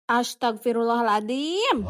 Astagfirullahaladzim.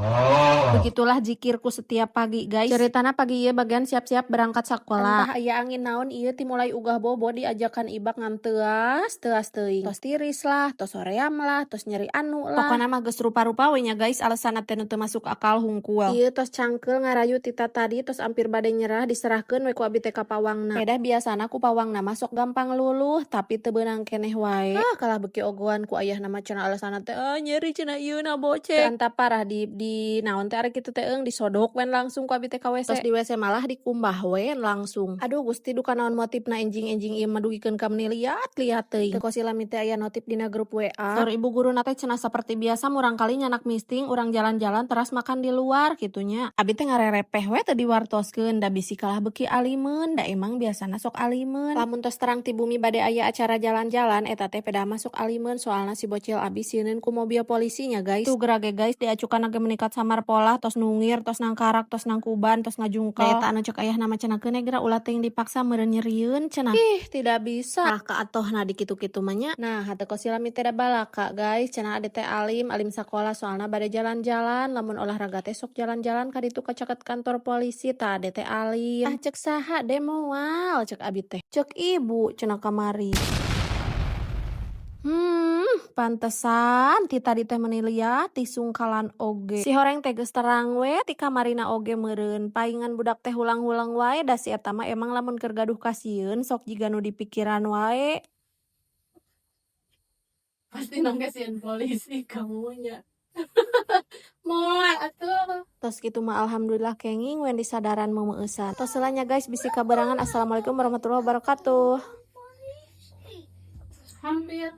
Begitulah jikirku setiap pagi, guys. Ceritana pagi ieu bagian siap-siap berangkat sekolah. Entah aya angin naon ieu timulai ugah bobo diajakan ibak ngan teuas teuas teuing. Tos tiris lah, tos hoream lah, tos nyeri anu lah. Pokona mah geus rupa-rupa we nya, guys, alasanna teh nu teu masuk akal hungkul. Ieu tos cangkeul ngarayu tita tadi, tos ampir bade nyerah, diserahkeun we ku abi teh ka pawangna. Pedah biasana ku pawangna mah sok gampang luluh, tapi teu beunang keneh wae. Ah, kalah beuki ogoan ku ayahna mah cenah, alasanna teh, "Ah, nyeri," cenah, "ieu na bocek." Teu antap parah di naon teh ari kitu teh eung, disodok we langsung ku abi teh ka WC. Tos di WC malah dikumbah we langsung. Aduh Gusti, duka naon motifna enjing-enjing ieu mah dugikeun ka meuni liat-liat teuing. Teu kos lami teh aya notif dina grup WA. Saur ibu guruna teh cenah, saperti biasa murangkalih nyandak misting, urang jalan-jalan teras makan di luar kitu nya. Abi teh ngarerepeh we, teu diwartoskeun, da bisi kalah beuki alimeun, da emang biasana sok alimeun. Lamun tos terang ti bumi bade aya acara jalan-jalan, eta teh pedah mah sok alimeun, soalna si bocil abi sieuneun ku mobil polisi nya, guys. Tuh geura ge, guys, diacukan ge meuni kat samar polah, tos nungir, tos nangkarak, tos nangkuban, tos ngajungkel. Da eta anu cek ayahna mah cenah, "Keun geura, ulah teuing dipaksa, meureun nyerieun," cenah. Ih, tidak bisa. Kalah ka atohna di kitu-kitu mah nya. Nah, hate kos lami teh da balaka, guys. Cenah ade teh alim, alim sakola soalna bade jalan-jalan, lamun olahraga teh sok jalan-jalan ka ditu ka caket kantor polisi, tah ade teh alim. Ah, cek saha de moal, cek abi teh. Cek ibu cenah kamari. Pantesan ti tadi teh meuni liat disungkalan oge. Si horeng teh geus terang we ti kamarina oge meureun. Paingan budak teh hulang-huleng wae, da si eta mah emang lamun keur gaduh kasieun sok jiga nu dipikiran wae. Pasti nangke sieun polisi kamunya. Moal atuh. Tos kitu mah alhamdulillah kenging we disadaran meumeusan. Tos heula nya, guys, bisi kaberangan. Assalamualaikum warahmatullahi wabarakatuh. Hampir.